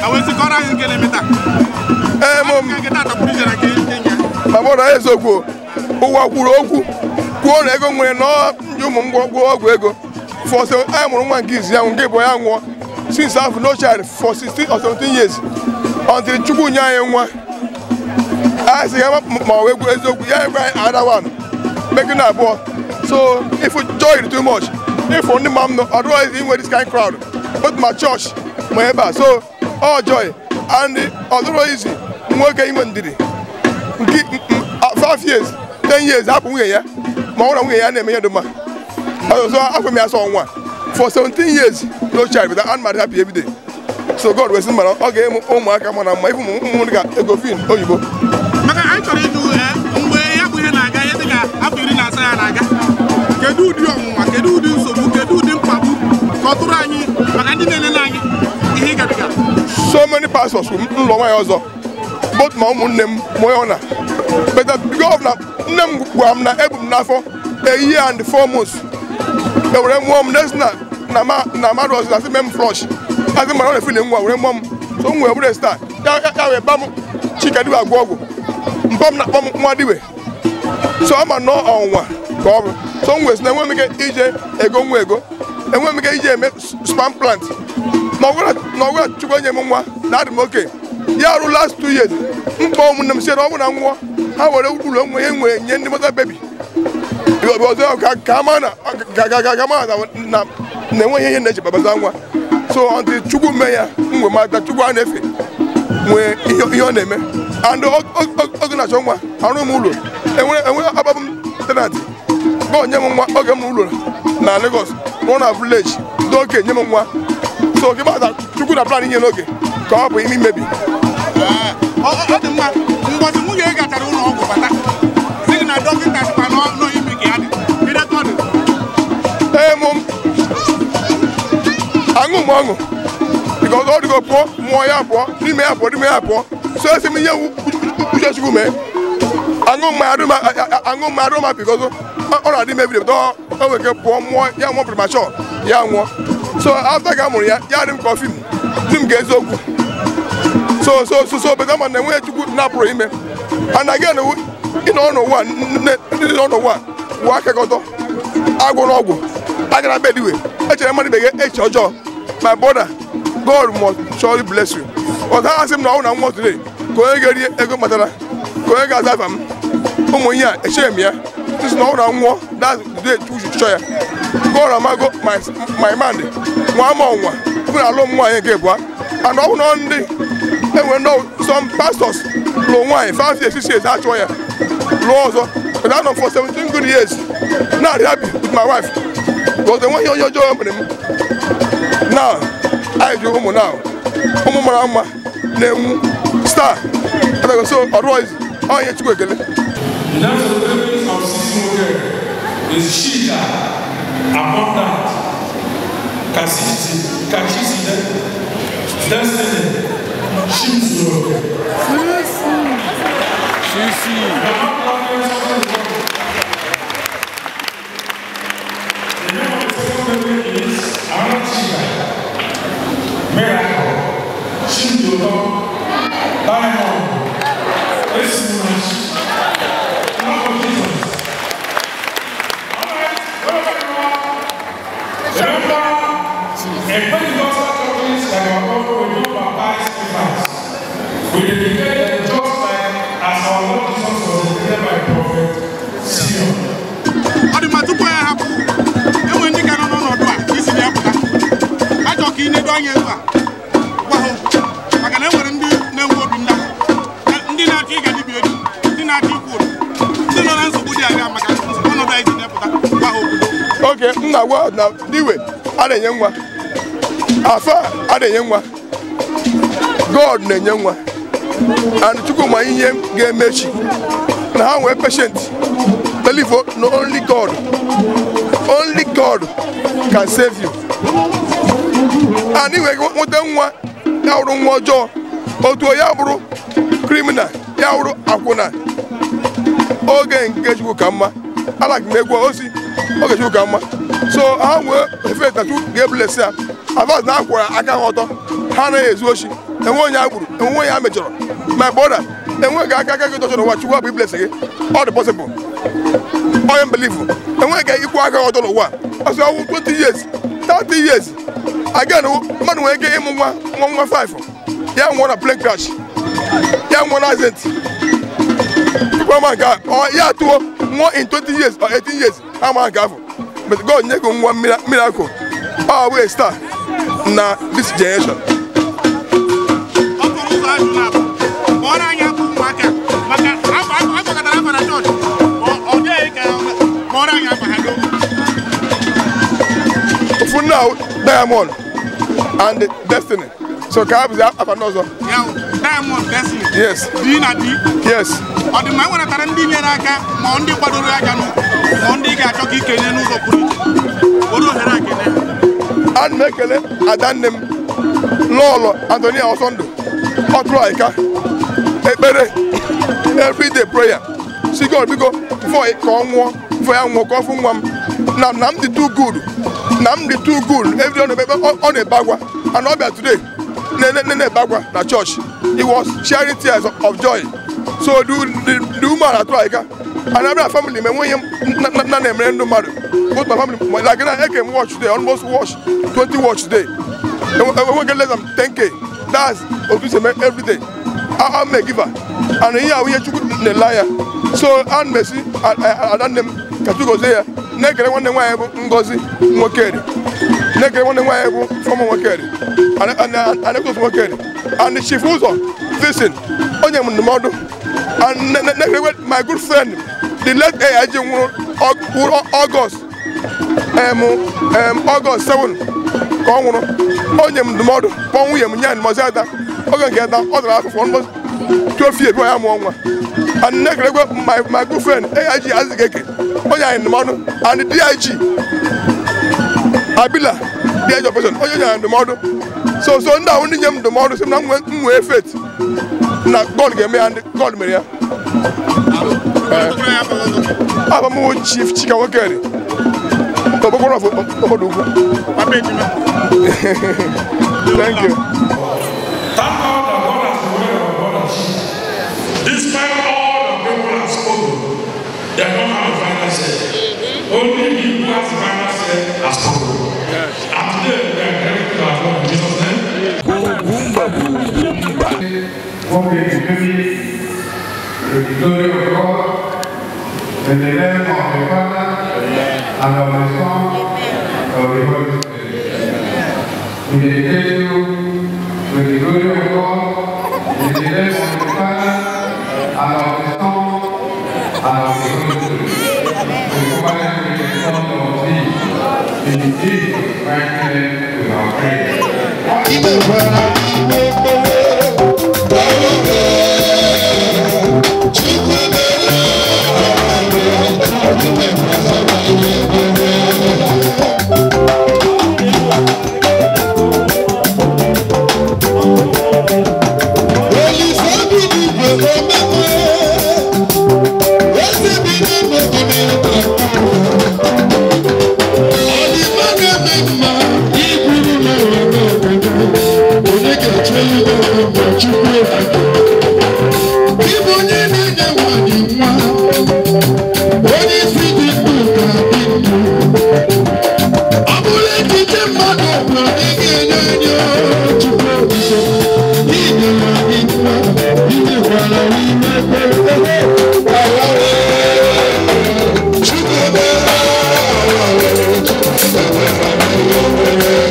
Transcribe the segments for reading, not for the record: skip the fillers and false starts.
Anyị wee sị kọrọ anyị nke na-eme taa. Ee, mụ Nke tata pụrụ iche na nke nya. Ma bọrọ eziokwu, ụwa kwuru okwu kwuo na ego nwere nọọ ndị ụmụ m gwọ ọgwụ ego for anyị mụrụ nwa nke izi ya, nke bụ ya nwụọ. Since afọ no child for 16 or 17 years until Chukwu nye anyị nwa. Anyị sị ya ma ọ egwu eziokwu ya ekwe anyị another one making abụọ. So if joy too much, if ndị ma m nọ otherwise inwe this kind crowd, both my church ma ebe a, so all joy. And ọ dịrọ easy nwoke inwe ndidi nke 5 years, 10 years hapụ nwunye ya, ma ọ bụrụ na nwunye ya na-eme ihe dị mma ọzọ. Afọ m ya sọ nwa for 17 years, no child, but I'm happy every day. So God wee sị mana ọ ga-eme ụmụaka mara mma, ifu ụmụ dị ka Egofin oyibo. Maka anyị chọrọ ịjụ, mgbe ya bụ ihe na-aga, ihe dịka afọ 17 ya na-aga, kedu ụdị ọnwụnwa, kedu ụdị nsogbu, kedu ụdị mkpagbu ka ọ tụrụ anyị, maka ndị na-elele anyị, ihe ị gabiga? So many pastors nlọ nwaanyị ọzọ, both ma ụmụnne m ma onye ọ na, but because of na nne m gwara m na ebu m n'afọ a year and 4 months, ewere mụọ m n'ezi na na ma na mmadụ ọzọ asị mee m flush, asị mana ọ na-efu na nwa were mụọ m. So m wee bụrụ star ya wee ba m Chika Diwe agwọ ọgwụ mpọ m na-akpọ m nwa Diwe. So ama nọ ọnwụnwa ka ọ bụ. So m wee sị na enweghị m ike ije ego nwa ego, enweghị m ike ije eme sperm plant na ọgwụra. Chukwu enye m nwa na adị m oke ya arụ last 2 years. Mkpọ ụmụnne m si na ọ bụrụ na nwụọ, ha were ụlọ nwe ihe nwere nye ndị mother baby ọzọ ka ama na ka ama na na enweghị ihe na-eche babaza nwa. So until Chukwu mee ya, m wee mata Chukwu a na-efe nwee ihe ọ na-eme. And oge na-achọ nwa, arụ m ụlọ, enwere enwere agbabụ m tenant. God nye m nwa oge m ụlọ na Lagos, rụọ na village dị oke, nye m nwa. So oge gbata Chukwu na plan inye n'oge ka ọ bụ ime imebi. Ọ dị mma. Mgbọsị nwunye gị gachara ụlọ ọgwụ bata, sị gị na dọkịta sịkwa na ọ ime ka ya dị, kedu etu ọ dị? Ee, mụ aṅụ m ọṅụ because ọ dịgo pụọ mụọ ya pụọ n'ime ya, pụọ n'ime ya pụọ. So esi m ihe uche Chukwu mee, aṅụ mmanya aṅụ mmanya adụ ma because ọ na-adị mebiri, but ọ nwere ike pụọ mụọ ya, nwụọ premature, ya nwụọ. So after ka a mụrụ ya, ya dị m ka film dị m ka eziokwu. So but ama na enweghị Chukwu na-apụrụ ime. And again, ịnọ n'ụwa, ndị nọ n'ụwa wụ aka gị ọtọ, agwụ n'ọgwụ agara be diwe echere mmadụ ibe gị eche ọjọọ. My brother, God must surely bless you. Ọzọ asị m na ọ na nwa today ka onye ga-eri ego kpatara, ka onye ga-aza afa m ụmụ ihe a, echere m ya sisi na ọ na nwụọ, that's the day Chukwu chọọ ya. God amago my mind nwa ama ọnwa bụ na alụ m nwaanyị nke abụọ. And ọ bụ na ndị enwere ndị some pastors lụọ nwaanyị 5 years, 6 years, achụọ ya, lụọ ọzọ, but I nọ for 17 good years na happy with my wife because enweghị onye ọjọọ mere m. Now anyị ji ụmụ, now ụmụ mara mma na-enwu star. So otherwise, onye Chukwu ekele. The names of the babies of Sisi Nwoke is Shida, Abundant, Kasisi, Kachisi, Destiny, Shimzuroke. Sisi. The name of the second baby is Arachika, Miracle, Shimjoto, Diamond, Esimunachi. Clap for Jesus. All right, wherever you are, remember, in Pentecostal churches like our own, we don't baptize infants. We dedicate them just like as our Lord Jesus was dedicated by Prophet Simeon. Ọ dị mma. Tupu ya hapụ, enwere ndị ka nọ n'ọnọdụ a isi na ya pụta, achọ ka ị nedo anya ebe a gwa ha okwu, maka na enwere ndị na-enwe obi ndapụ, ndị na-achọ ịga dibịa ego, ndị na-achọ ikwu ụdọ, ndị nọ na nsogbu dị aga maka ọnọdụ anyị si na-epụta. Gwa ha okwu. Oke m na-agwa na diwe a na-enye nwa, afa a na-enye nwa, God na-enye nwa. And Chukwu ma ihe ga-emechi na ha nwee patient believe no, only God, only God can save you. And ị nwere nweta nwa, ya wụrụ nwa ọjọọ, otu ya bụrụ criminal, ya wụrụ akwụna, oge nke Chukwu ka mma. Alak m egwu osi oge Chukwu ka mma. So ha nwee efe na Chukwu ga-ebless ya avas na akwụrụ aka ha ọtọ. Ha anaghị ezu oshi, enwe onye a gburu, enwe onye a mejọrọ. My brother, enweghị aka aka gị dọchọ n'ụwa Chukwu abụ iblesi gị. Ọ dị possible. Onye mbelifu enweghị ka ikwu aka ọjọọ n'ụwa ọsọ ọwụ 20 years, 30 years again. Mmadụ nwere ike ịmụ nwa nwa nwa 5, ya nwụọ na plane crash, ya nwụọ na accident. Tupu ama nke a, ọ ya tụọ nwụọ in 20 years or 18 years, ama nke afọ. But God nye gị nwa miracle, ọ bụ a star na this generation. Ọ tụrụ ụzọ ajụ na-abụ kpọrọ anyị abụ ụmụaka maka agbakọtara afa na chọọchị, ọ dịghị ka kpọrọ anyị afa ha n'oge. Ofu nna ahụ, Diamond and Destiny, so ka ha bụzi afa ndị ọzọ. Ya wụ Diamond Destiny? Yes. D na D. Yes. Ọ dị mma. Enweretara ndị nyere aka ma ọ ndị kwadoro aka n'ukwu ma ọ ndị ị ga-achọ ka ikenye n'ụzọ pụrụ iche, were ohere a kene ha. Ana m ekele adanne m, Lọlọ Antonia Ọsọndụ. Ọ tụrụ aịka ekpere everyday prayer, si God biko, before ka ọ nwụọ, before ya nwụọ, ka ọ fụ nwa m na m dị too good, na m dị too good. Every day ọ na-ebe, ọ na-ebe akwa, and ọ bịa today na-ebe akwa na church. He was sharing tears of joy. So the woman atụrụ aịka and abịa family m enweghị m na na-emere ndị mmadụ, both my family, like na eke m watch today, almost watch 20 watch today, enweghị less than 10K. That's otu si eme every day. I'm a giver and ihe ahụ ihe Chukwu na-ele anya. So ana m esi adanne m ka Chukwu gozie ya. Na-ekele nwanne m nwaanyị bụ Ngozi Nwokedi, na-ekele nwanne m nwaanyị bụ Fọma Nwokedi, Anekos Nwokedi and Chief Ụzọ Visin, onye m ndụmọdụ, and na-ekelekwe my good friend, the late AIG, nwụrụ August August 7 ka ọ nwụrụ. Onye m ndụmọdụ, kpọọ nwunye m, nye ya ndụmọdụ ada oge nke ada ọ dara afụfụ almost 12 years before ya mụọ nwa. And na-ekelekwe my good friend AIG Azigeke, onye anyị ndụmọdụ, and DIG Abila, DIG operation, onye anyị ndụmọdụ. So ndị ahụ ndị nye m ndụmọdụ sị m na m nwee faith na God ga-eme ya, and God mere ya. Tụkwara ya afọ ọzọ. Aba m wụ Chief Chika Nwokedi, Ogbokoro of obodo ukwu. Papa ejima. Thank you. Thank God that God has provided our brothers. Despite all the people have spoken, they don't have a final say. Only he who has the final say has spoken. And today we are grateful to our God in Jesus' name. Okay, to the glory of God, in the name of the Father, and of the Son, and of the Holy Spirit. We dedicate you to the glory of God, in the name of the Father, and of the Son, and of the Holy Spirit. We command you with the Son of thee. In Jesus' mighty name we have prayed. Ịbụ onye na-enye nwanyị nwa, onye isi dị ndụ ka dị ndụ. Ọ bụrụ echiche mmadụ bụ ị ga-enye enye Chukwu okike, inyere anyị nwa, inyekwara ime ekpere. Chukwu ebere, Chukwu ebere.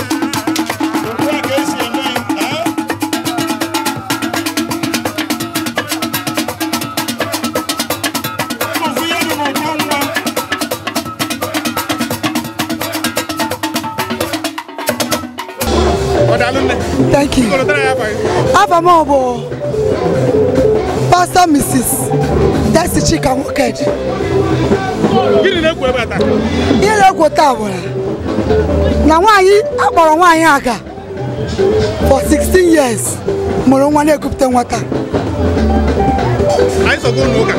Otu a ka esi eme ya, eh? Ofu ihe dị n'ụtọ nwa. Ọ daalụ nne. Thank you. Biko, lụtara ya afa gị. Afa m bụ Pastor Mrs. Desi Chika Nwokedi. Gịnị na-ekwu ebe a taa? Ihe na-ekwo taa bụ na Na nwaanyị akpọrọ nwaanyị aga for 16 years mụrụ nwa na-ekupụta nwata. Anyị sọgo ụlọ ụka,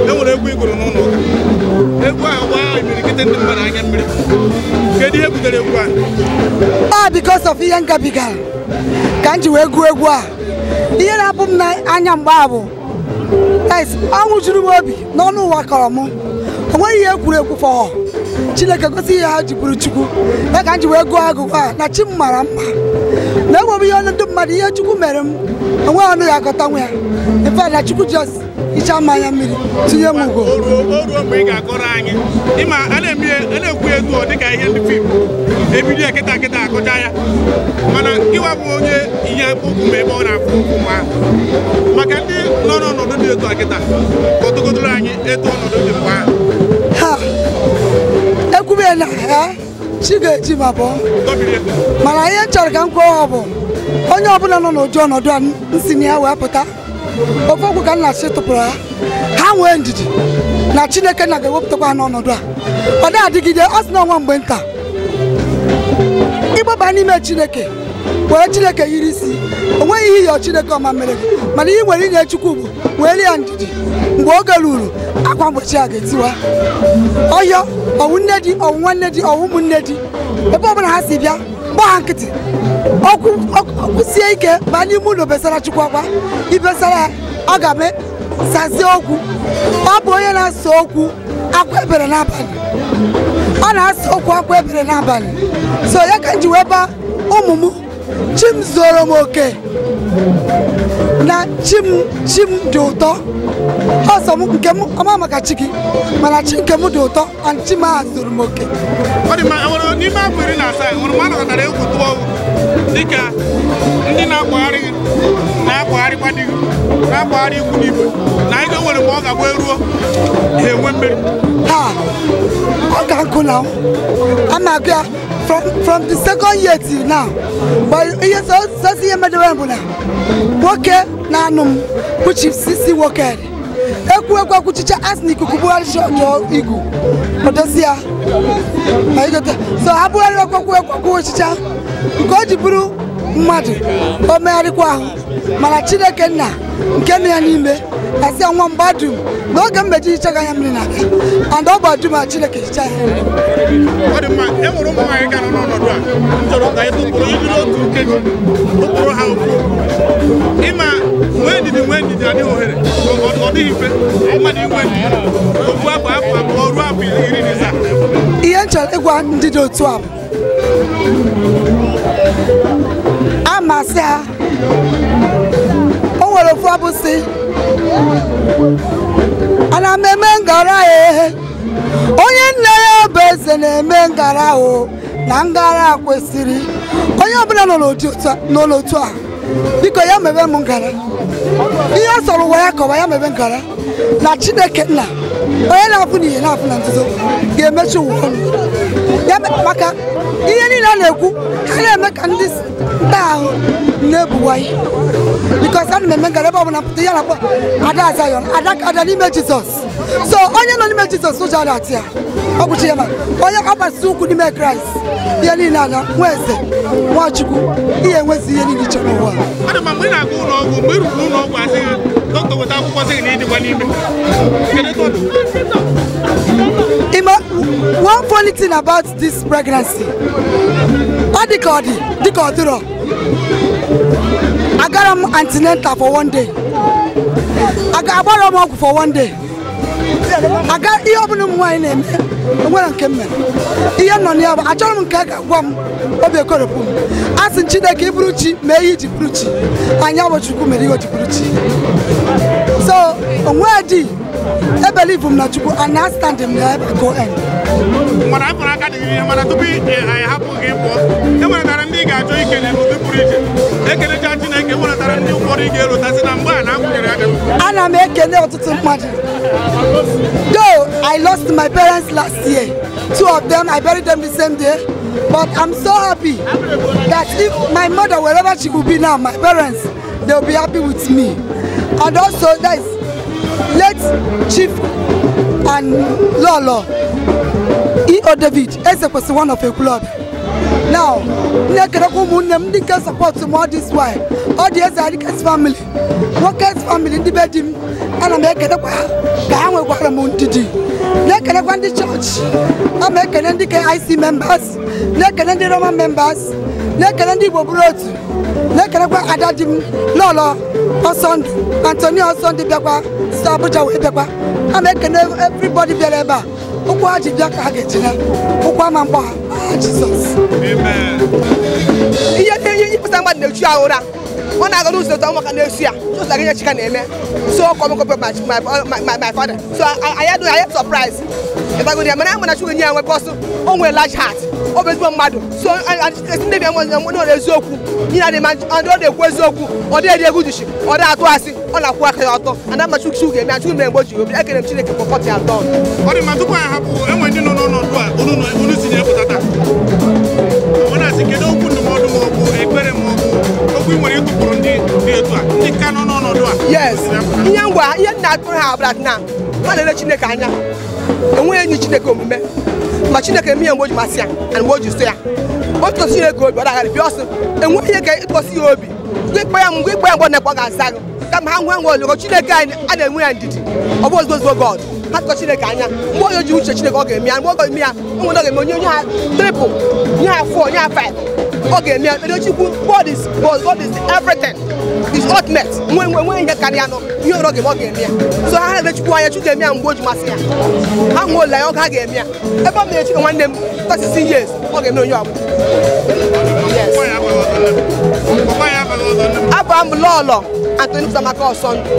e nwere egwu ịgụrụ n'ụlọ ụka, egwu ahụ gbaa imirikiti ndị mmadụ anya mmiri. Kedu ihe butere egwu ahụ? Ọ because of ihe ngabigara ka m ji wee gụọ egwu a. Ihe na-apụ m n'anya mgbe a bụ ọnwụ juru m obi n'ọnụ ụwa kọrọ m. O nweghị ihe ekwuru ekwu fọọ Chineke gosi ihe ha ji bụrụ Chukwu. Ya ka m ji wee gụọ agụgụ a na chi m mara mma, na enweghị ihe ọnụ ndị mmadụ, ihe Chukwu mere m onweghị ọnụ ya akọta nwa ya. In fact, na Chukwu just hichaa m anya mmiri tinye m ugo. O ruo mgbe ị ga-akọrọ anyị, ịma a na-ekwu etu ọ dịka ihe ndị fim ebido ya kịta kịta akọcha ya, mana gịwa bụ onye ihe ụkwụ ma ebe ọ na-afụ ụkwụ ma maka ndị nọ n'ọnọdụ dị etu a kịta, kọtụgodoro anyị etu ọnọdụ dị mgbe ahụ. Ha ekwube na ya chi ga-eji ma bụọ, mana ihe m chọrọ ka m kwuo ọ bụ onye ọbụla nọ n'ụdị ọnọdụ a nsi na ya wee pụta, ofe okwu ka nna chi tụpụrụ ha, ha nwee ndidi na Chineke na ga-ewepụtakwa ha n'ọnọdụ a. Ọ na-adịgide, ọ sị na ọnwa mgbe nta ịgbaba n'ime Chineke, were Chineke yiri isi, o nweghị ihe ịyọ Chineke ọma mere gị, mana ihe nwere inye Chukwu bụ were ya ndidi. Mgbe oge ruru, akwa mgbochi a ga-etiwa. Ọyọ ọwụ nne di, ọwụ nwanne di, ọwụ ụmụnne di, ebe ọbụla ha si bịa, gbaa ha nkịtị. Okwu sie ike ma n'ime ụlọ besara Chukwu akwa, ibesara ya ọ ga-eme sazie okwu. Ọ bụ onye na-asa okwu akwa ebere n'abalị, ọ na-asa okwu akwa ebere n'abalị. So ya ka m ji wee baa ụmụ m, chi m zoro m oke na chi m dị ụtọ. Ọsọ m nke m ọma maka chi gị, mana chi nke m dị ụtọ and chi m ahụ zoro m oke. Ọ dị mma. Enwere n'ime afọ 17 nwere mgbe a nọkọtara egwu tụọ ọgwụ dịka ndị na-akwagharị gị na-akwagharịkwa di gị na-akwagharị ikwu n'igwe na ego nwere mgbe ọ ga-agba eruo ha enwe mmeri? Ha ọ ga nkụ na ama agụ ya from the second year till now. But ihe sọsọ ihe medewe bụ na nwoke na-anụ m bụ Chief Sisi nwoke ekwu ekwu akwụchicha asị na ikuku bugharịcha ọjọọ igu ọdozi ya. So ha bugharị ekwekwu ekwekwu ochicha nke o ji bụrụ mmadụ o megharịkwa ahụ, mana Chineke nna nke nọ ya n'ime asị ya nwa mgba dum n'oge mmeji hicha gị anya mmiri na-abịa, and ọ bụ dum a Chineke hicha ya. Ọ dị mma. E nwere ụmụ nwaanyị ka nọ n'ọnọdụ a, m chọrọ ka anyị tụpụrụ ijiri otu nkeji tụpụrụ ha okwu. Ịma nwee ndidi, nwee ndidi adịghị ohere, ọ dịghị mfe mmadụ inwe ndidi ofu afọ, afọ 2 ruo afọ 17. Ihe m chọrọ ịgwa ndị dị otu a bụ amasị ha, o nwere ofu abụ sị ana m eme ngara e, onye nne ya bụ eze na-eme ngara o, na ngara kwesịrị onye ọbụla nọ n'otu a, biko ya mebe m ngara. Ihe ọ sọrọ ụwa ya kọwa ya mebe ngara na Chineke nna onye na-afụ n'ihe na-afụ na nzuzo ga-emechi ụwa ọnụ ya, maka ihe niile a na-ekwu ha na-eme ka ndị nta ahụ na-ebuwayi. Because ana m eme ngara ebe ọbụla mpụta ya na-akpọ Ada Zion, ada n'ime Jizọs. So onye nọ n'ime Jizọs ụjọ na-atụ ya, ọ bụ chi ya ma onye ọgbasi ụkwụ n'ime Kraịst ihe niile ala nwa eze Nwachukwu ihe enwezi ihe niile chọrọ ụwa. Ọ dị mma. Mgbe ị na-aga ụlọ ọgwụ, mgbe ị ruru ụlọ ọgwụ asị gị dọkịta weta akwụkwọ sị gị na ịdịkwa n'ime, kedu etu ọ dị? Ima, one funny thing about this pregnancy, ọ dị ka ọ dị dịka ọ dịrọ. Agara m antenatal for one day, agbara m ọgwụ for one day, aga ihe ọbụla ụmụ nwaanyị na-eme enwere nke m mere. Ihe nọ na ya bụ achọrọ m nke a ga-agwa m obi ekoropụ m, a sị Chineke ị bụrụ chi mee ihe iji bụrụ chi, anyị abụ Chukwu mere ihe o ji bụrụ chi. So onwe dị ebelieve m na Chukwu and I stand m na ebe go end. Mana afọrọ aka dị gị ihe, mana tupu anyị hapụ gị pụọ, e nweretara ndị ị ga-achọ ikele n'ụdị pụrụ iche. Ekelecha Chineke, enweretara ndị ụfọdụ ị ga-erotasị na mgbe a na-akwụnyere aka. Ana m ekele ọtụtụ mmadụ. Though I lost my parents last year, 2 of them, I buried them the same day, but I'm so happy that if my mother, wherever she will be now, my parents, they'll be happy with me. And also that is late Chief and Lolo E. C.O. David eze kwesịrị one of Ekwulobia. Now na-ekelekwa ụmụnne m ndị nke support m all this while, ọ dị eze Adikes family, Nwokes family, ndị be di m, ana m ekelekwa ha ka ha nwekwara m ndidi. Na-ekelekwa ndị chọọchị, ama ekele ndị KIC members, na-ekele ndị Roman members, na-ekele ndị Igbo bụrụ otu, na-ekelekwa ada di m Lọlọ Ọsọndụ, Antonio Ọsọndụ bịakwa si Abuja wee bịakwa. Ama ekele everybody bịara ebe a, ụkwụ ha ji bịa ka ha ga-ejina ụkwụ ama mgbọ ha aha Jizọs. Ihe ihe ịpụta mmadụ na-echu ya ụra, ọ na-aga n'ụzọ ụtọ maka na-esu ya just like ihe Chika na-eme. So come come my father, so I had surprise ịtagoro ya, mana mana Chukwu nye ya nwekọ ọsọ, o nwere large heart, ọ bụ ezigbo mmadụ. So ndị bịa nwere eziokwu ihe na-adị ma ọ na-ekwu eziokwu, ọ dịghị egwu duchi, ọ dịghị atụ asị, ọ na-akwụ aka ya ọtọ. Ana ma Chukwu ga-eme ya, Chukwu mere mgbe o ji obi. Ekele m Chineke for what he has done. Ọ dị mma, tupu anyị hapụ, enwe ndị nọ n'ọnọdụ a unu si na-epụta taa, ọ na-asị kedu okwu ndụmọdụ ma ọ bụ ekpere ma ọ bụ okwu ị nwere ịtụpụrụ ndị dị etu a, ndị ka nọ n'ọnọdụ a? Yes, ihe ngwa ihe nna atụrụ ha abụla na ha na-ele Chineke anya, enweghị enyi Chineke omume, ma Chineke eme ihe mgbe o ji masị ya na mgbe o ji so ya. O tụkwasị Chineke obi, ọ dagharị bịa ọsọ, enweghị ihe ka ịtụkwasị ya obi. Mgbe ịkpọ ya mgbe ịkpọ ya mgbe ọ na-ekpọ ga-aza gị. Kama ha nwee nwe ologo Chineke anyị a na-enwe ya ndidi, ọ bụ ozugbo ozugbo God. Ha tụkọ Chineke anya, mgbe onye ji uche Chineke ọ ga-eme ya, mgbe ọ ga-eme ya, ụmụ ọ ga-eme onye ha triple, nye ha 4, nye ha 5, ọ ga-eme ya. Ekpere Chukwu, God is God, God is everything, is ultimate. Nwe nwe ihe karịa nọ, ihe ọrụ ọ ga-eme ọ ga-eme ya. So ha na-ele Chukwu anya, Chukwu ga-eme ya mgbe o ji masị ya. Ha nwee olileanya oge ha ga-eme ya. Ebe ọ mere Chukwu nwanne m 36 years, ọ ga-eme onye ọbụla. Yes. Abụ m Lọlọ Anthony Uzoamaka Ọsọndụ.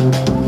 Yes.